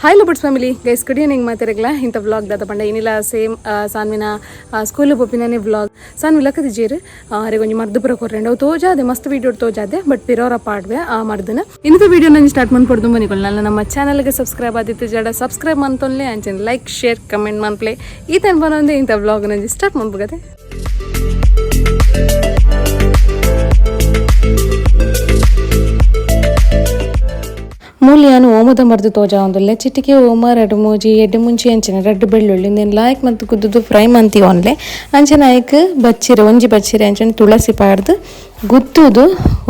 Hi ಲಬುಡ್ಸ್ family guys, good evening ಮಾತಾರಗ್ಲ. ಇಂಥ vlog ದಾದ ಪಂಡ ಏನಿಲ್ಲ, ಸೇಮ್ ಸಾನ್ವಿನ ಸ್ಕೂಲ್ ಪೋಪಿನೇ ವ್ಲಾಗ್. ಸಾನ್ವಿ ಲಕ್ಕದಿಜೇರು, ಅರೆಗೊಂಜಿ ಮರ್ದು ಪುರ ಕೊರ್ರೆಂಡು. ಅವು ತೋಜಾದೆ, ಮಸ್ತ್ ವೀಡಿಯೋ ತೋಜಾದೆ, ಬಟ್ ಪಿರೋರ ಪಾಡ್ವೆ ಆ ಮರ್ದನ. ಇನ್ನದ ವೀಡಿಯೋ ನಾನು ಸ್ಟಾರ್ಟ್ ಮಾಡ್ಕೊಡ್ದು ಬನ್ನಿಕೊಳ್ಳ. ನಾನು ನಮ್ಮ ಚಾನಲ್ಗೆ ಸಬ್ಸ್ಕ್ರೈಬ್ ಆದಿತ್ತು ಜಡ ಸಬ್ಸ್ಕ್ರೈಬ್ ಅಂತೊನ್ಲೆ, ಅಂಚನೆ ಲೈಕ್ ಶೇರ್ ಕಮೆಂಟ್ ಮನ್ಪ್ಲೆ. ಈ ತನ ಬರೋಂದೆ ಇಂಥ ವ್ಲಾಗ್ ನಂಜಿ ಸ್ಟಾರ್ಟ್ ಮಾಡ್ಬೋಗದೆ. ಮೂಲಿಯಾನು ಓಮದ ಮರ್ದು ತೋಜ ಒಂದುಲ್ಲೆ. ಚಿಟಿಕೆ ಓಮ, ರಡ್ಡು ಮೂಜಿ ಎಡ್ಡೆ ಮುಂಚಿ, ಅಂಚನೆ ರಡ್ಡು ಬೆಳ್ಳುಳ್ಳಿ, ಇಂದೆನ್ ಲಾಯ್ಕ್ ಮಂತ್ ಕುದ್ದುದು ಫ್ರೈ ಮಂತಿ ಒನ್ಲೆ. ಅಂಚನೆ ಐಕ್ ಬಚ್ಚಿರೆ, ಒಂಜಿ ಬಚ್ಚಿರೆ, ಅಂಚನೆ ತುಳಸಿ ಪಾಡ್ದು ಗುತ್ತುದು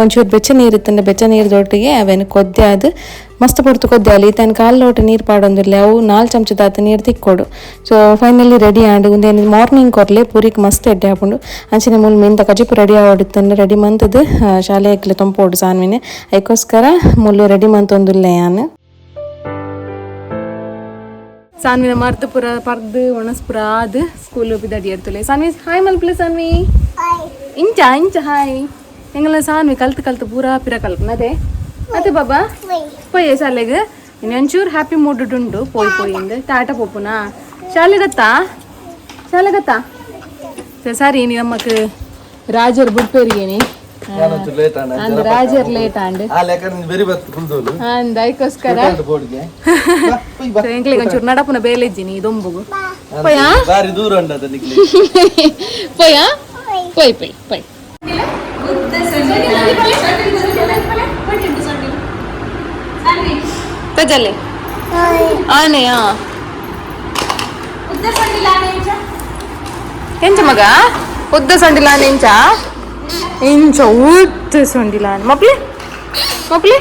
ಒಂಚೂರು ಬೆಚ್ಚ ನೀರು ಇತ್ತಂಡ ಬೆಚ್ಚ ನೀರು ದೊಟ್ಟಿಗೆ ಅವೇನು ಕೊದ್ದೆ ಅದು ಮಸ್ತ್ ಪೊರ್ತು ಕೊದ್ದೆ ಅಲ್ಲಿ ತನ್ನ ಕಾಲು ಲೋಟ ನೀರು ಪಾಡೊಂದಿಲ್ಲ. ಅವು 4 ಚಮಚದಾತ ನೀರು ತಿಕ್ಕೊಡು. ಸೊ ಫೈನಲಿ ರೆಡಿ ಆಂಡ್. ಉಂದೇನು ಮಾರ್ನಿಂಗ್ ಕೊರ್ಲೆ, ಪೂರಿಕ್ ಮಸ್ತ್ ಎಡ್ಡೆ ಆಪುಂಡು. ಅಂಚನೆ ಮೂಲು ಮೀನ್ದ ಕಜಿಪು ರೆಡಿ ಆವಡಿತ್ತಂಡ ರೆಡಿ ಮಂತದ್ದು ಶಾಲೆ ಎಕ್ಲೆ ತೊಂಪೋಡು ಸಾನ್ವಿನೆ. ಐಕೋಸ್ಕರ ಮುಳ್ಳು ರೆಡಿ ಮಂತೊಂದುಲ್ಲೆ ಯಾನ್. ಸಾನ್ವಿನ ಮರ್ದು ಪುರ ಪರ್ದು ಒಣಸ್ಪುರ ಆದ್ ಸ್ಕೂಲ್ ಬಿದಡಿ ಎರ್ತುಲೆ. ಸಾನ್ವಿ, ಹಾಯ್ ಮಲ್ಪಲೆ. ಸಾನ್ವಿ, ಇಂಚ ಇಂಚ ಹಾಯ್. ಎಂಗಲ ಸಾನ್ವಿ ಕಲ್ತು ಕಲ್ತು ಪೂರಾ ಪಿರ ಕಲ್ಪನ. ಅದೇ ಅದೇ ಬಾಬಾ, ಪೋಯೆ ಶಾಲೆಗ್. ಇನ್ನು ಒಂಚೂರು ಹ್ಯಾಪಿ ಮೂಡ್ ಉಂಡು. ಪೋಯ್ ಪೋಯ್ ಇಂದು ಟಾಟ ಪೋಪುನಾ ಶಾಲೆಗತ್ತಾ? ಶಾಲೆಗತ್ತಾ? ಸರಿ, ನೀ ನಮ್ಮಕ್ ರಾಜರ್ ಬುಡ್ಪೇರಿಗೇನಿ. ಲೇಟ್ ಆಂಡ. ಅಂದ್, ರಾಜರ್ ಲೇಟ್ ಆಂಡ್. ಆ ಲೆಕ್ಕ ಬೆರಿ ಬತ್ತು ಕುಲ್ದೋಲು. ಅಂದ್, ಐಕೋಸ್ಕರ ಎಂಕ್ಲೆಗ್ ಒಂಚೂರು ನಡಪುನ ಬೇಲೆಜ್ಜಿನಿ ದೊಂಬುಗು. ಪೋಯಾ? ಬಾರಿ ದೂರ ಉಂಡದ ನಿಕ್ಲೆ. ಪೋಯಾ? ಪೋಯ್ ಪೋಯ್ ಪೋಯ್. ತಜಲೆ ಆನೆ. ಆ ಎಂಚ ಮಗ? ಉದ್ದ ಸೊಂಡಿಲ ಆನೆ ಎಂಚ? ಇಂಚ ಉದ್ದ ಸೊಂಡಿಲ ಆನೆ. ಮಪ್ಲಿ ಮಪ್ಲಿ,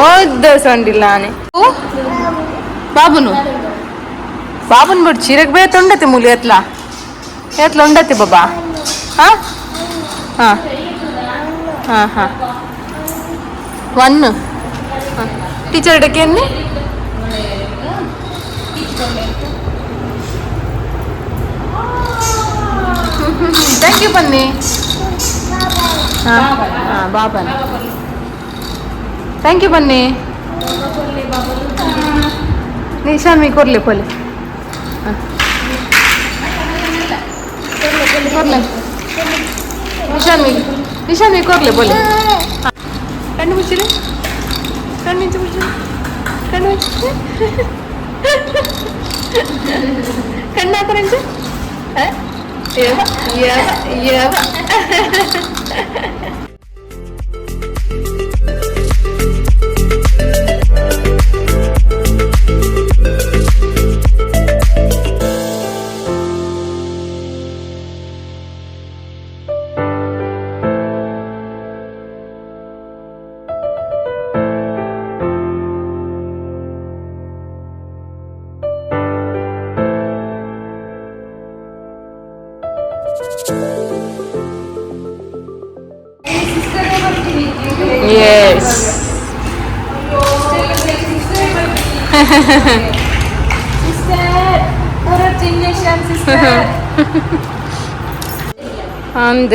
ಉದ್ದ ಸೊಂಡಿಲ ಆನೆ. ಓ, ಬಾಬುನು ಬಾಬುನ್ ಬಿಡು. ಚೀರಕ್ ಬೇತ ಉಂಡತೆ ಮೂಲಿ. ಎತ್ಲ ಎತ್ಲ ಉಂಡತೆ ಬಾಬಾ? ಹಾ ಹಾ ಹಾ ಹಾ, ಒನ್ ಟೀಚರ್ ಡಕ್ಕೆನ್ನಿ. Thank you ಬನ್ನಿ. ಹಾ ಹಾ, ಬಾಬಾ thank you ಬನ್ನಿ. ನಿಶಾನ್ ಮೀ ಕೊರ್ಲೆ ಪೊಲೆ ಕೊರ್ಲೆ. ನಿಶಾನ್ ಮೀ, ನಿಶಾನ್ ಮೀ ಕೊರ್ಲೆ ಪೊಲೆ. ಕಣ್ಣು ಮುಚ್ಚಿರಿ, ಕಣ್ಣು ಮುಚ್ಚಿ ಮುಚ್ಚಿ, ಕಣ್ಣು ಮುಚ್ಚಿ. ಕಣ್ಣು ಹಾಕರಂಚ. ಯವ ಯವ. ಎಸ್. ಅಂದ್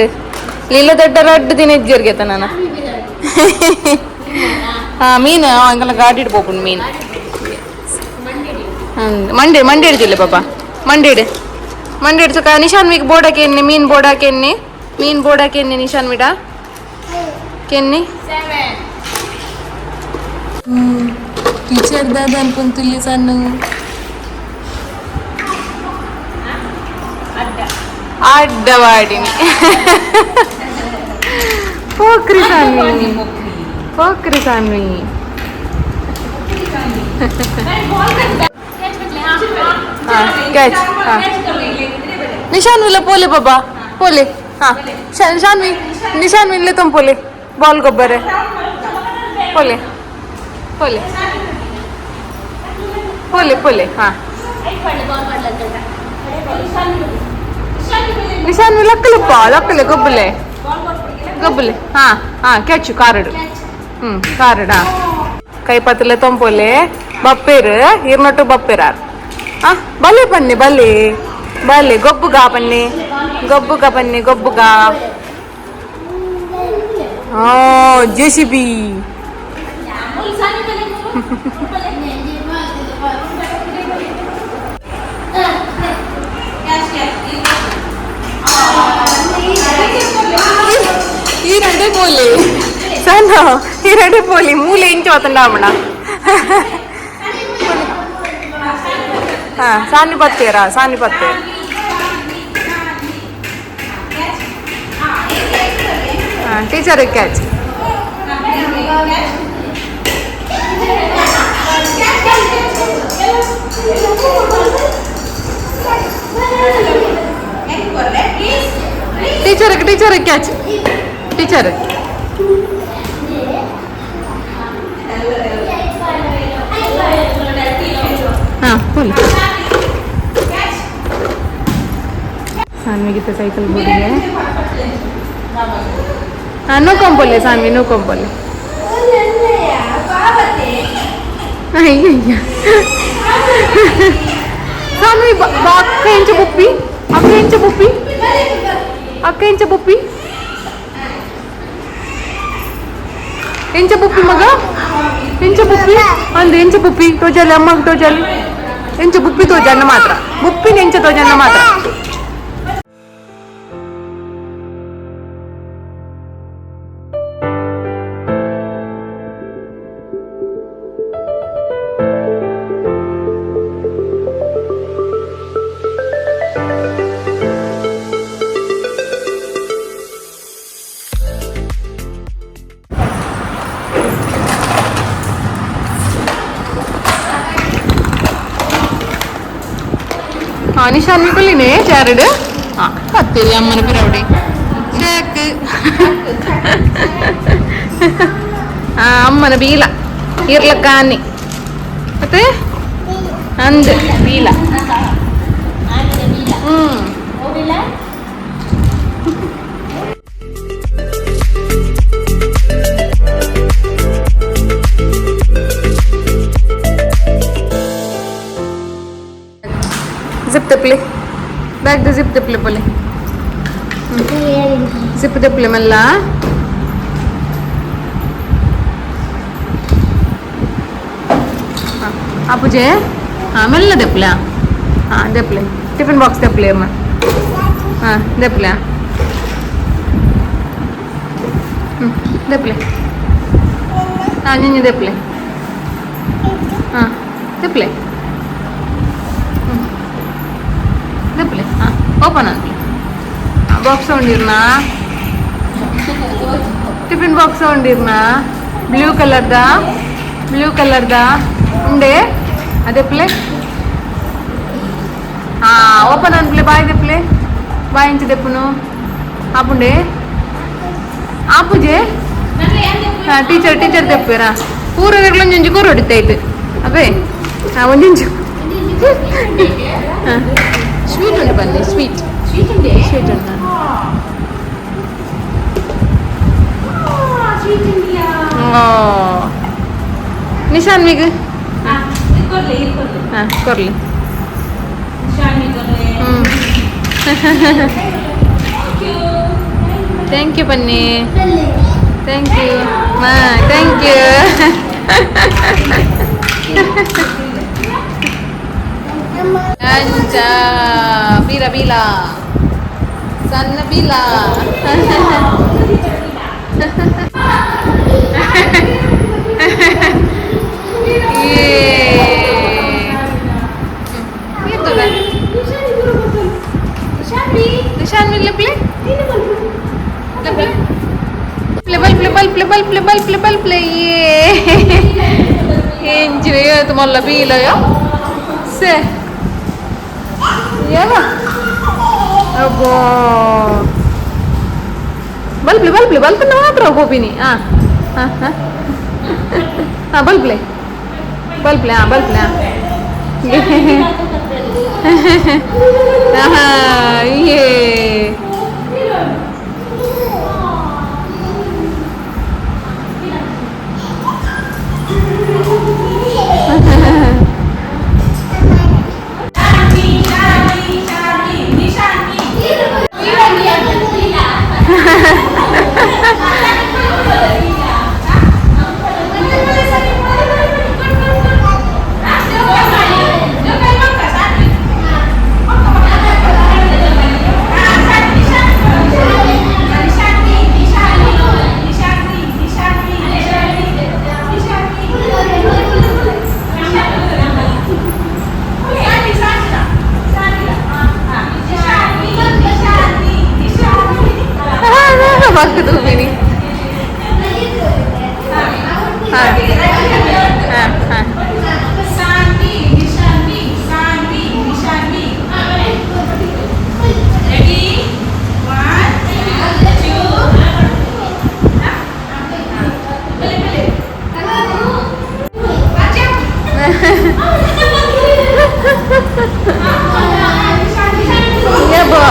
ಲೀಲ ದೊಡ್ಡ ರಡ್ಡು ದಿನ ಇಜ್ಜರ್ಗೆ ನಾನು. ಹಾ, ಮೀನು ಅಂಗಲ ಗಾಡಿ ಇಡ್ಬೋಪುಂಡು ಮೀನು. ಅಂದ್, ಮಂಡೆ ಮಂಡೆ ಹಿಡ್ದಿಲ್ಲ ಪಾಪ. ಮಂಡೆ ಇಡು, ಮಂಡೆ ಹಿಡ್ಸಕ. ನಿಶಾನ್ ಮೀಗ್ ಬೋರ್ಡ್ ಎನ್ನಿ, ಮೀನ್ ಬೋರ್ಡ್ ಹಾಕೆನ್ನಿ, ಮೀನ್ board ಹಾಕೆನ್ನಿ. Nishan mid Kenny. Teacher ದಾದ ಅನ್ಕೊಂತಿಲ್ಲಿ ಸಣ್ಣ ಅಡ್ಡವಾಡಿನಿ. ಪೋಕ್ರಿ ಸಾನ್ವಿ, ಪೋಕ್ರಿ ಸಾನ್ವಿ. ಹಾ, ಕ್ಯಾಚ್. ಹಾ, ನಿಶಾನ್ ವಿಲ್ಲ ಪೋಲೆ ಬಾಬಾ, ಪೋಲೆ. ಹಾ ಶಾನ್ವಿ, ನಿಶಾನ್ ವಿನ್ಲೆ ತೊಂಪೋಲೆ. ಬಾಲ್ ಗೊಬ್ಬರೆ ಪೋಲೆ ಪೋಲೆ ಪೋಲೆ ಪೋಲೆ. ಹಾ ನಿಶಾನ್, ಲಕ್ಕಲಪ್ಪ, ಲಕ್ಕಲೆ, ಗೊಬ್ಬಲೆ ಗೊಬ್ಬಲೆ. ಹಾ ಹಾ, ಕ್ಯಾಚು ಕಾರಡು. ಹ್ಮ್, ಕಾರಡ. ಕೈ ಪತ್ತಲೆ ತೊಂಪೋಲೆ. ಬಪ್ಪೇರು ಇರ್ನೊಟ್ಟು ಬಪ್ಪೇರಾರ್. ಆ ಬಲೆ ಬನ್ನಿ, ಬಲೆ ಬಲೆ. ಗೊಬ್ಬುಗ ಬನ್ನಿ, ಗೊಬ್ಬುಗ ಬನ್ನಿ, ಗೊಬ್ಬುಗ. J C B. ಈರಡೆ ಪೋಲಿ ಸಣ್ಣ ಈರಡೆ ಪೋಲಿ ಮೂಲೆ ಇಂಚು ಆತಂಡ ಆಮಣ. ಹಾ ಸಾನಿ ಪತ್ತೇರಾ ಸಾನಿ ಪತ್ತೇರ. ಹಾ teacher catch. Teacher teacher catch teacher. ಹಾ ಪೋಲಿ. ಸಾನ್ವಿಗಿತ್ತ ಸೈಕಲ್ ಬೋರ್ಡಿಗೆ. ಹಾ ನೂಕೊಂಪೊಲ್ಲೆ ಸಾನ್ವಿ ನೂಕೊಂಪೊಲ್ಲೆ. ಅಯ್ಯಯ್ಯ ಸಾನ್ವಿ ಅಕ್ಕ ಎಂಚ ಬುಪ್ಪಿ ಅಕ್ಕ ಎಂಚ ಬುಪ್ಪಿ ಅಕ್ಕ ಎಂಚ ಬುಪ್ಪಿ ಎಂಚ ಬುಪ್ಪಿ ಮಗ ಎಂಚ ಬುಪ್ಪಿ ಅಂದು ಎಂಚ ಬುಪ್ಪಿ ತೋಜಾಲಿ ಅಮ್ಮಗ್ ತೋಜಾಲಿ ಎಂಚ ಬುಪ್ಪಿ ತೋಜಾನ ಮಾತ್ರ ಬುಪ್ಪಿನ ಎಂಚ ತೋಜಾನ ಮಾತ್ರ. ನಿಶಾನ್ ಕೊಲ್ಲಿನೇ ಚಾರಡ್ ಕತ್ತಿರಿ ಅಮ್ಮನ ಪಿರವಡಿ ಚೇಕ್ ಅಮ್ಮನ ಬೀಲ ಇರ್ಲಕ್ಕಾನಿ ಮತ್ತೆ ಅಂದ್ ಬೀಲ. ಹ್ಮ್ ಜಿಪ್ ತೆಪ್ಪಲಿ ಬ್ಯಾಗ್ ಜಿಪ್ ತೆಪ್ಪಲಿ ಪೊಲಿ ಜಿಪ್ ತೆಪ್ಪಲಿ ಮೆಲ್ಲ. ಅಪ್ಪುಜೆ ಹಾಂ ಮೆಲ್ಲ ದೆಪ್ಪಲೆ. ಹಾಂ ದೆಪ್ಪಲೆ ಟಿಫಿನ್ ಬಾಕ್ಸ್ ದೆಪ್ಪಲೆ ಅಮ್ಮ. ಹಾಂ ದೆಪ್ಪಲೆ. ಹ್ಞೂ ದೆಪ್ಪಲೆ. ಹಾಂ ನಿನ್ನೆ ದೆಪ್ಪಲೆ. ಹಾಂ ದೆಪ್ಪಲೆ ದೆಪ್ಪಲೆ. ಹಾಂ ಓಪನ್ ಆಗಲಿ. ಬಾಕ್ಸ್ ತಗೊಂಡಿರ್ನಾ? ಟಿಫಿನ್ ಬಾಕ್ಸ್ ತಗೊಂಡಿರ್ನಾ? ಬ್ಲೂ ಕಲರ್ದ ಬ್ಲೂ ಕಲರ್ದ ಉಂಡೆ ಅದೇ ಪ್ಲೇ. ಹಾಂ ಓಪನ್ ಅನ್ಪ್ಲೆ ಬಾಯ್ ದೆಪ್ಲೆ ಬಾಯ್ ಇಂಚ ದೆಪ್ಪುನು ಆಪುಂಡೆ ಆಪುಜೆ. ಹಾಂ ಟೀಚರ್ ಟೀಚರ್ ದೆಪ್ಪೇರಾ ಪೂರ ಒಂಜೊಂಜಿ ಕೂರು ಹೊಡಿತಾಯ್ತು ಅವೇ. ಹಾಂ ಒಂಜೊಂಜು. ಹಾಂ ಸ್ವೀಟ್ ಉಂಟು ಬನ್ನಿ ಸ್ವೀಟ್ ಸ್ವೀಟ್ ಉಂಟು. ಓ ನಿಶಾನ್ವಿಗ್ ಹಾಂ ಕೊರ್ಲಿ. ಹ್ಞೂ thank you Panni. Thank you ಮಾ thank you. ಅಂಚ ಬೀರ ಬೀಲ ಸಣ್ಣ ಬೀಲ. ನಿಶಾನ್ ಲೆಪ್ಲೆ ಲೆಪ್ಲೆ ಬಲ್ಪ್ಲೆ ಬಲ್ಪ್ಲೆ ಬಲ್ಪ್ಲೆ ಬಲ್ಪ್ಲೆ ಬಲ್ಪ್ಲೆ ಎಂಜಿನ ಏತು ಮಲ್ಲ ಬೀಲಯ ಸೆ ಏನ ಅಬ್ಬೋ ಬಲ್ಪ್ಲೆ ಬಲ್ಪ್ಲೆ ಬಲ್ಪನ್ನ ಮಾತ್ರ ಗೋಪಿನಿ. ಹಾಂ ಹಾಂ ಹಾಂ ಹಾಂ ಬಲ್ಪ್ಲೆ ಬಲ್ಪ್ಲೆ ಹಾಂ ಬಲ್ಪ್ಲೆ ಹಾಂ ಏ ಯಬ್ಬಾ.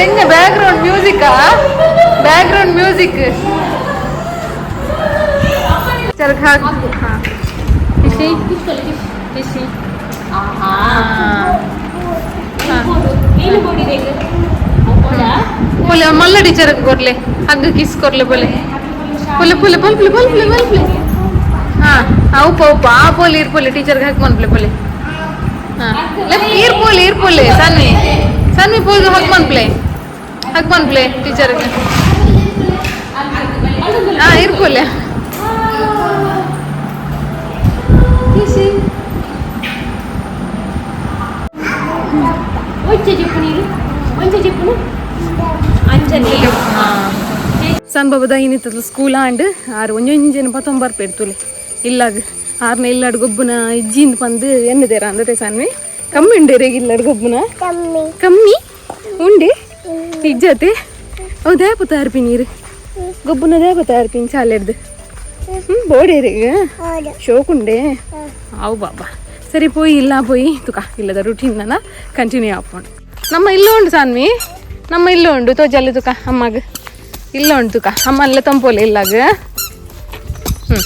ಎನ್ನ ಬ್ಯಾಕ್ಗ್ರೌಂಡ್ ಮ್ಯೂಸಿಕಾ? Background music. ಚಲ್ ಖಾ. ಹಾ, ಖುಷಿ ಖುಷಿ. ಬೋಲೆ ಮಲ್ಲ ಟೀಚರ್ ಕೊರ್ಲೆ, ಹಗ್ಗ ಕಿಸ್ ಕೊರ್ಲೆ. ಬೋಲೆ ಪೊಲೆ ಪೊಲೆ ಪೊಲೆ ಪೊಲೆ ಪೊಲೆ ಪೊಲೆ ಪೊಲೆ. ಹಾ, ಉಪ್ಪ ಉಪ್ಪ. ಆ ಪೋಲಿ ಇರ್ ಪೊಲೆ, ಟೀಚರ್ಗೆ ಹಗ್ ಮನ್ಪ್ಲೆ ಪೊಲೆ. ಹಾ, ಲೆಫ್ಟ್ ಇರ್ ಪೋಲಿ, ಇರ್ ಪೊಲೆ. ಸನ್ವಿ, ಸನ್ವಿ, ಪೋದು ಹಗ್ ಮನ್ಪ್ಲೆ, ಹಗ್ ಮನ್ಪ್ಲೆ ಟೀಚರ್ಗೆ. ಹಾ, ಇರ್ ಪೊಲೆ. ಖುಷಿ. ಒಂಚೆ చెప్పు ನೀನು, ಒಂಚೆ చెప్పును ಅಂಜನಿ. ಸಣ್ಣ ಬಾಬದ ಇನ್ನಿತ್ತದ ಸ್ಕೂಲ್ ಆಂಡ್. ಆರು ಒಂಜೊಂಜೆನ ಪತ್ತೊಂಬರ್ ಪೇರ್ತುಲೆ ಇಲ್ಲಾಗ. ಆರ್ನ ಇಲ್ಲಾಡ್ ಗೊಬ್ಬುನ ಇಜ್ಜಿಂದ ಪಂದು ಎನ್ನದೇರ ಅಂದತೆ. ಸನ್ವಿ, ಕಮ್ಮಿ ಉಂಡೇರೆ ಇಲ್ಲಾಡ್ ಗೊಬ್ಬುನ? ಕಮ್ಮಿ ಉಂಡೆ ಇಜ್ಜತೆ. ಅವು ದೇಪ ತಯಾರ್ಪಿ ನೀರು ಗೊಬ್ಬುನ, ದೇಪ ತಯಾರ್ಪಿನ ಚಾಲೆಡ್ದು. ಹ್ಞೂ, ಬೋಡೇರಿಗೆ ಶೋಕುಂಡೆ. ಅವು ಬಾಬಾ. ಸರಿ, ಪೋಯಿ ಇಲ್ಲ, ಪೋಯಿ ತುಕ. ಇಲ್ಲದ ರುಟೀನ್ ನನ್ನ ಕಂಟಿನ್ಯೂ ಆಪೋಣ. ನಮ್ಮ ಇಲ್ಲ ಉಂಡು ಸಾನ್ವಿ, ನಮ್ಮ ಇಲ್ಲ ಉಂಡು. ತೋಜಲ್ಲಿ ತುಕ ಅಮ್ಮಗ. ಇಲ್ಲ ಉಂಟು ತುಕ. ಅಮ್ಮ ಅಲ್ಲ ತಂಪೋಲೆ ಇಲ್ಲಾಗ. ಹ್ಞೂ,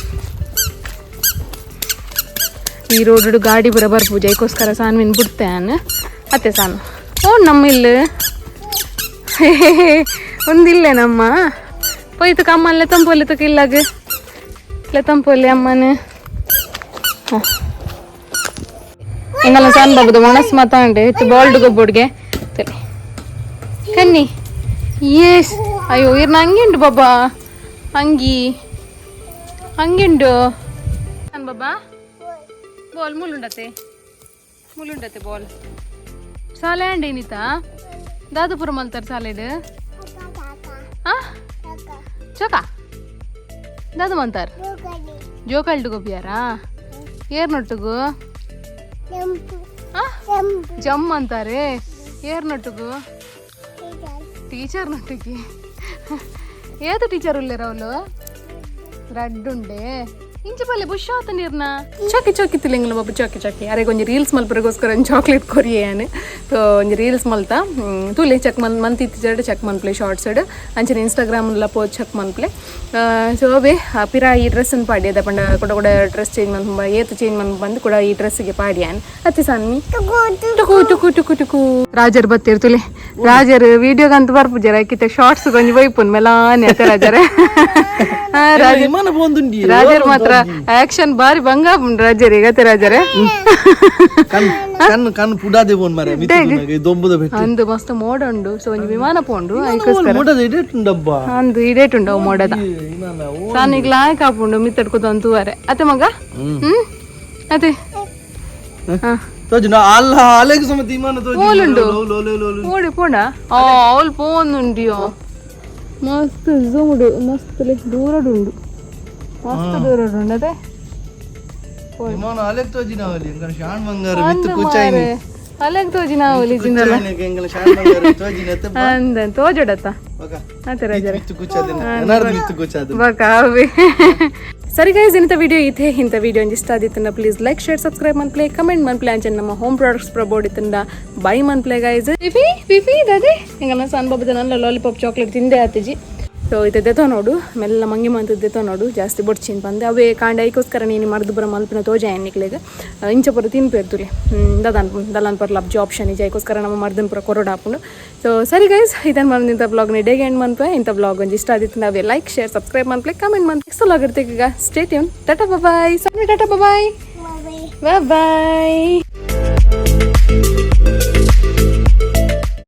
ಈ ರೋಡ್ ಗಾಡಿ ಬರ ಬರ್ಪೂಜೆ, ಐಕೋಸ್ಕರ ಸಾನ್ವಿನ್ ಬಿಡ್ತೆ ಅನ್ ಅತ್ತೆ. ಸಾನು, ಓ ನಮ್ಮ ಇಲ್ಲಿ ಒಂದಿಲ್ಲೆ ನಮ್ಮ. ಪೋಯ್ತುಕ ಅಮ್ಮ ಅಲ್ಲೇ ತಂಪೋಲೆ ತುಕ. ಇಲ್ಲಾಗ ಇಲ್ಲ ತಂಪೋಲೆ ಅಮ್ಮನ. ಹಾಂ, ಎಂಗಲ್ಲ ಸಣ್ಣ ಬಾಬುದು ಒಣಸ್ ಮಾತಾಂಡೆ ಇತ್ತು ಬಾಲ್ಡ್ ಗೊಬ್ಬುಡ್ಗೆ ತಲೆ ಕನ್ನಿ. ಯೇಸ್. ಅಯ್ಯೋ, ಇರ್ನ ಹಂಗೆ ಉಂಟು ಬಾಬಾ, ಅಂಗಿ ಹಂಗೆ ಉಂಟು. ಸಣ್ಣ ಬಾಬಾ, ಬಾಲ್ ಮುಳ್ಳುಂಡತೆ, ಮುಳ್ಳುಂಡತೆ ಬಾಲ್. ಸಾಲೆ ಅಂಡೆ ಏನಿತ್ತ? ದಾದಪುರ ಮಲ್ತಾರ ಸಾಲೆಡ್. ಆ ಚೋಕ ದಾದ ಮಂತಾರ? ಜೋಕಾಲ್ಡು ಗೊಬ್ಬಿಯಾರಾ? ಏರ್ನೊಟ್ಟುಗು ಜಮ್ ಅಂತಾರೆ. ಏರ್ನೊಟ್ಟುಗು? ಟೀಚರ್ ನೊಟ್ಟಿಗೆ. ಏತ ಟೀಚರ್ ಉಲ್ಲೇರ ಅವಳು? ರಡ್ಡುಂಡೆ. ಇಂಚ ಪಲ್ಲೆ ಬುಷ್ ಆತ ನೀರ್ನ. ಚಾಕಿ ಚಾಕಿ ತಿಲಿಂಗ್ಲ ಬಾಬು, ಚಾಕಿ ಚಾಕಿ. ಅರೆ, ಒಂಜಿ ರೀಲ್ಸ್ ಮಲ್ಪರೆಗೋಸ್ಕರ ಒಂಜಿ ಚಾಕ್ಲೇಟ್ ಕೊರಿಯಾನು. ಸೊ ಒಂಜಿ ರೀಲ್ಸ್ ಮಲ್ತ. ತೂಲೆ, ಚೆಕ್ ಮನ್ ಮಂತ್ ಇತ್ತಿಜಾಡ್ ಚೆಕ್ ಮನ್ಪ್ಲೆ ಶಾರ್ಟ್ಸ್. ಅಂಚನೆ ಇನ್ಸ್ಟಾಗ್ರಾಮ್ ಎಲ್ಲ ಪೋ ಚೆಕ್ ಮನ್ಪ್ಲೆ. ಸೊ ಅವೇ ಪಿರ ಈ ಡ್ರೆಸ್ ಪಾಡ್ಯದ ಪಂಡ ಕೂಡ ಕೂಡ ಡ್ರೆಸ್ ಚೇಂಜ್ ಮನ್ಪ, ಏತ್ ಚೇಂಜ್ ಮನ್ ಬಂದು ಕೂಡ ಈ ಡ್ರೆಸ್ಗೆ ಪಾಡ್ಯಾನ್ ಅತ್ತೆ. ಸನ್ನಿ, ಟುಕು ಟುಕು ಟುಕು ಟುಕು. ರಾಜರ್ ಬತ್ತೀರ್ ತುಲೆ. ರಾಜರ್ ವಿಡಿಯೋಗಂತ ಬರ್ಪುಜರ, ಆಕಿತ್ತೆ ಶಾರ್ಟ್ಸ್ ಕೊಂಚ ಬೈಪುನ್ ಮೆಲಾನೆ ಅತ್ತೆ ರಾಜರೇ. ರಾಜರ್ ವಿಮಾನ ಪೋಂದುಂಡಿ. ರಾಜರ್ ಮಾತ್ರ ಆಕ್ಷನ್ ಬಾರಿ ಬಂಗ ರಾಜರ್ ಈಗ ಅತ್ತೆ ರಾಜರೇ. ಕಣ್ಣು ಕಣ್ಣು ಕಣ್ಣು ಪುಡಾದೆ ಬೋನ್ ಮಾರೆ ಮಿತ್ತು ದೊಂಬುದ ಬೆಟ್ಟು. ಅಂದು ಮಸ್ತ್ ಮೋಡ ಉಂಡು. ಸೊ ಒಂಜಿ ವಿಮಾನ ಪೋಂಡು ಐಕೋಸ್ಕರ. ಮೋಡದ ಇಡೇಟ್ ಉಂಡಬ್ಬ. ಅಂದು ಇಡೇಟ್ ಉಂಡು ಅವು ಮೋಡದ. ವಿಮಾನ ಓ. ಸಾನಿಗ್ ಲಾಯಕ್ ಆಪುಂಡು ಮಿತ್ತಡ್ಕೊತ ತೂವರೆ ಅತ್ತೆ ಮಗ. ಹ್ಮ್, ಅತ್ತೆ. ಹಾ. ತೋಜು ಅಲ್ಲ, ಅಲೆಗ್ ಸಮೇತ ವಿಮಾನ ತೋಜು. ಓಲುಂಡು? ಲೋ ಲೋ low low. ಓಡಿ ಪೋಂಡ. ಆ ಅವಳು ಪೋಂದುಂಡಿಯೋ. ಮಸ್ತ್ ಝೂಮ್ಡು, ಮಸ್ತ್ ದೂರಡು ಉಂಡು, ಮಸ್ತ್ ದೂರಡು ಉಂಡು ಅದೇ. ವಿಮಾನ ಅಲೆಗ್ ತೋಜಿನ ಅವಲಿ ಎಂಕನ ಶಾಣ್ ಬಂಗಾರ ಮಿತ್ತು ಕೂಚಾಯಿನಿ. ಅಲೆಗ್ ತೋಜಿನ ಅವಲಿ ಜಿಂದಲ್ಲ. ಎಂಕನ ಶಾಣ್ ಬಂಗಾರ ತೋಜಿನ ಅತ್ತೆ. ಅಂದ ತೋಜಡತ್ತ. ಬಕ. ಅತ್ತೆ ರಾಜರೇ. ಮಿತ್ತು ಕೂಚಾದಿನ ಏನಾರು ಮಿತ್ತು ಕೂಚಾದ. ಬಕಾವೆ. ಸರಿ ಗೈಸ್, ಇಂಥ ವಿಡಿಯೋ ಇತ್ತೆ. ಇಂಥ ವಿಡಿಯೋ ಇಷ್ಟ ಆದಿತ್ತಂಡ please like, share, subscribe ಮನ್ಪ್ಲೆ, comment ಮನ್ಪ್ಲೆ. ಅಂಚೆ ನಮ್ಮ ಹೋಮ್ ಪ್ರಾಡಕ್ಟ್ಸ್ ಪ್ರಬೋರ್ಡ್ ಇತ್ತಂಡ ಬೈ ಮನ್ಪ್ಲೆ ಗೈಸ್. ಫಿಫಿ ಫಿಫಿ ದಾದೆ? ಹಿಂಗಲ್ಲ ಸಣ್ಣ ಬಾಬುದ ನನ್ನ ಲಾಲಿಪಾಪ್ ಚಾಕ್ಲೇಟ್ ತಿಂದೆ ಆತಿಜಿ. ಸೊ ಇತ್ತೆ ನೋಡು, ಮೆಲ್ಲ ಮಂಗಿ ಮಂತದ್ದು ನೋಡು. ಜಾಸ್ತಿ ಬೊಡ್ಚಿನ್ ಬಂದೆ ಅವೇ ಕಾಂಡ. ಐಕೋಸ್ಕರ ನೀನು ಮರ್ದು ಬರ ಮಲ್ಪಿನ ತೋಜ ನಿಕ್ಲೆಗ್. ಇಂಚ ಪೂರ ತಿನ್ಪೇರ್ತುಲೆ ದದಾನ್ ದಲಾನ್ ಪರ್ಲ ಅಬ್ಜಿ ಆಪ್ಷನ್ ಇಜ. ಐಕೋಸ್ಕರ ನಮ್ಮ ಮರ್ದನ್ ಪೂರ ಕೊರಡ ಹಾಕೊಂಡು. ಸೊ ಸರಿ ಗೈಸ್, ಇದನ್ನು ಬಂದು ಇಂಥ ಬ್ಲಾಗ್ ಡೇಗೆ ಎಂಡ್ ಮನ್ಪೆ. ಇಂಥ ಬ್ಲಾಗ್ ಒಂಜಿ ಇಷ್ಟ ಆದಿತ್ತು ನಾವೇ like, share, subscribe ಮನ್ಪ್ಲೆ, comment ಮನ್ಪ್ಲೆ. Next vlog ಇರ್ತೀವಿ ಈಗ. Stay tune. Tata, bye. ಸರಿ, ಟಾಟಾ, ಬಾಯ್ ಬಾಯ್.